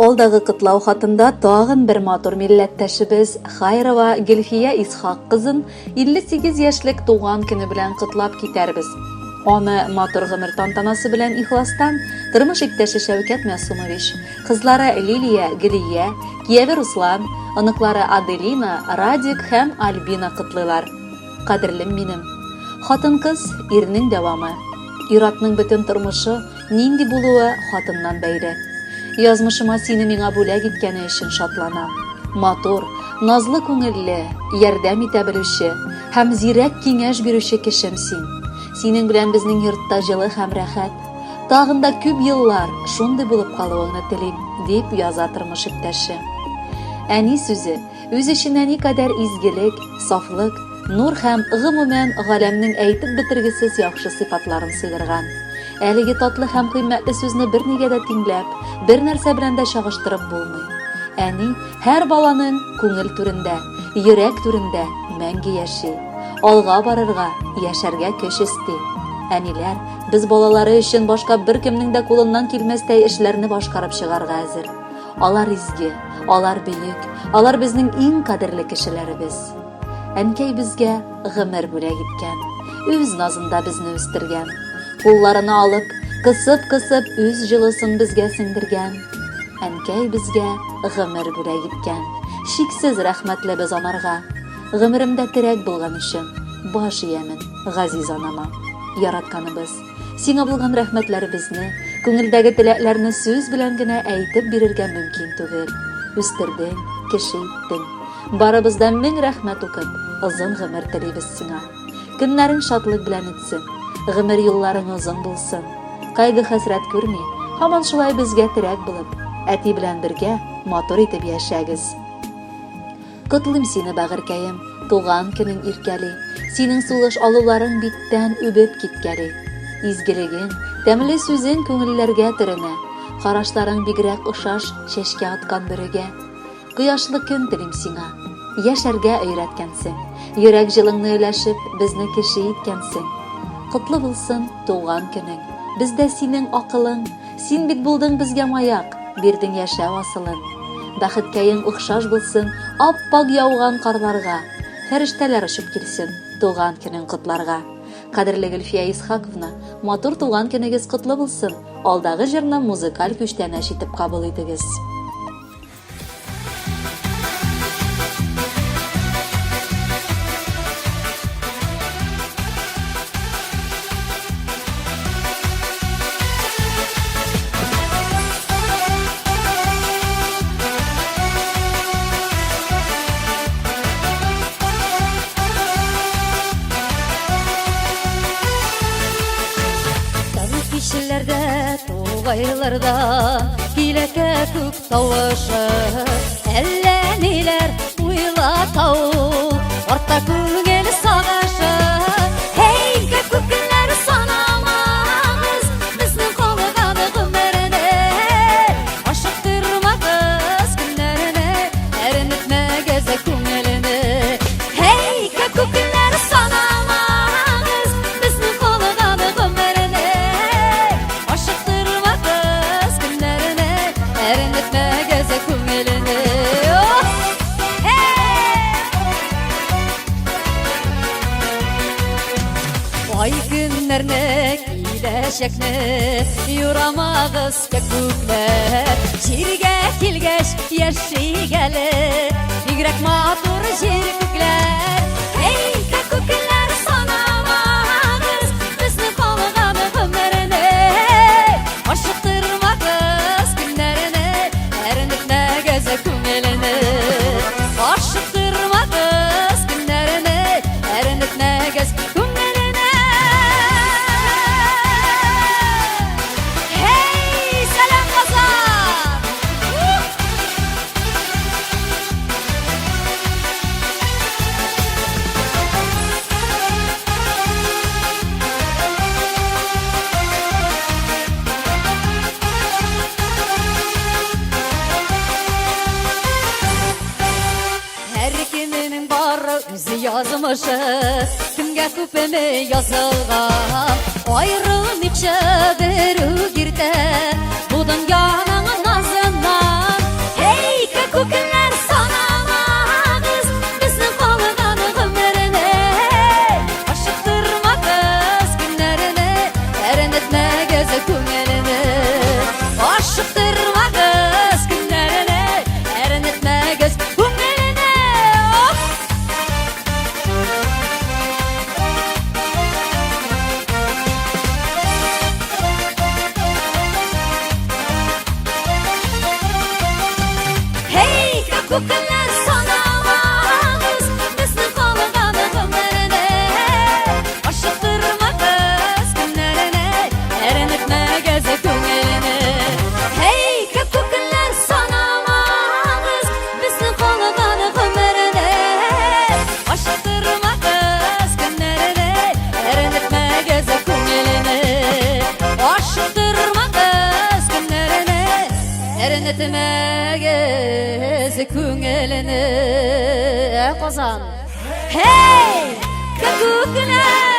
Алдагы котлау хатында тагын бер матур милләттәшебез Хайрова Гөлфия Исхак кызын 58 яшьлек туган көне белән котлап китәрбез. Аны матур гомер тантанасы белән ихластан тормыш иптәше Шәүкәт Мәсумович, кызлары Лилия, Гөлия, кияве Руслан, оныклары Аделина, Радик һәм Альбина котлыйлар. Кадерлем минем. Хатын-кыз, ирнең дәвамы. Ир-атның бөтен тормышы нинди булуы хатыннан бәйле. Язмышыма сине миңа бүләк иткәне өчен шатланам. Матур, назлы күңелле, ярдәм итә белүче һәм зирәк киңәш бирүче кешем син. Синең белән безнең йортта җылы һәм рәхәт. Тагын да күп еллар шундый булып калуыңны телим, дип яза тормыш иптәше. Әни сүзе үз эченә никадәр изгелек, сафлык, нур һәм, гомумән, галәмнең әйтеп бетергесез яхшы сыйфатларын сыйдырган. Әлеге татлы һәм кыйммәтле сүзне бернигә дә тиңләп, бернәрсә белән дә чагыштырып булмый. Әни һәр баланың күңел түрендә, йөрәк түрендә мәңге яши. Алга барырга, яшәргә көч өсти. Әниләр, без балалары өчен башка беркемнең дә кулыннан килмәстәй эшләрне башкарып чыгарга әзер. Алар изге, алар бөек, алар безнең иң кадерле кешеләребез. Әнкәй безгә гомер бүләк иткән, үз назында безне үстергән. Кулларына алып, кысып-кысып үз җылысын безгә сеңдергән. Әнкәй безгә гомер бүләк иткән. Чиксез рәхмәтле без анарга. Гомеремдә терәк булган өчен баш иямен газиз анама. Яратканыбыз, сиңа булган рәхмәтләребезне, күңелдәге теләкләрне сүз белән генә әйтеп бирергә мөмкин түгел. Үстердең, кеше иттең. Барыбыз да мең рәхмәт укып, озын гомер телибез сиңа. Көннәрең шатлык белән үтсен, гомер юлларың озын булсын. Кайгы-хәсрәт күрми, һаман шулай безгә терәк булып, әти белән бергә матур итеп яшәгез. Котлыйм сине, бәгырькәем, туган көнең иркәли. Синең сулыш алуларың биттән үбеп киткәли. Изгелегең, тәмле сүзең күңелләргә төренә. Карашларың бигрәк ошаш чәчкә аткан бөрегә. Кояшлы көн телим сиңа. Яшәргә өйрәткәнсең. Йөрәк җылыңны өләшеп, безне кеше иткәнсең. Котлы булсын туган көнең. Бездә синең акылың. Син бит булдың безгә маяк, бирдең яшәү асылын. Бәхеткәең охшаш булсын ап-ак яуган карларга. Фәрештәләр очып килсен туган көнең котларга. Кадерле Гөлфия Исхаковна, матур туган көнегез котлы булсын. Алдагы җырны музыкаль күчтәнәч итеп кабул итегез. Кичеләрдә, тугайларда килә күк Тавышы әллә ниләр уйлата ул, Артта күңел сагышы. Һей, күп көннәр санамагыз, Безнең калган гомерне. Ашыктырмагыз көннәрне, Әрнетмәгез күңелне. Һей, күп көннәр санамагыз, Безнең калган гомерне. Ашыктырмагыз көннәрне, әрнетмәгез күңелне. Ай көннәрне, киләчәкне юрамагыз күкләр. Җиргә килгәч яшик әле, бигрәк матур җир күкләр. Эй, күкләр санамагыз, безне калган гомерне. Ашыктырмагыз көннәрне, әрнетмәгез күңелне. Ашыктырмагыз көннәрне, әрнетмәгез күңелне. Һей, сәлам Казан! Һәркемнең бар үз язмышы, кемгә күпме язылган. Аерылмыйча бер үк иртә бу дөньяның назыннан. Күп көннәр санамагыз безнең калган гомерне. Ашыктырмагыз көннәрне, әрнетмәгез күңелне. Һей, күп көннәр санамагыз безнең калган гомерне. Ашыктырмагыз көннәрне, әрнетмәгез күңелне. Ашыктырмагыз көннәрне, әрнетмәгез күңелне. Ә, Казан! Һей! Күп көннәр.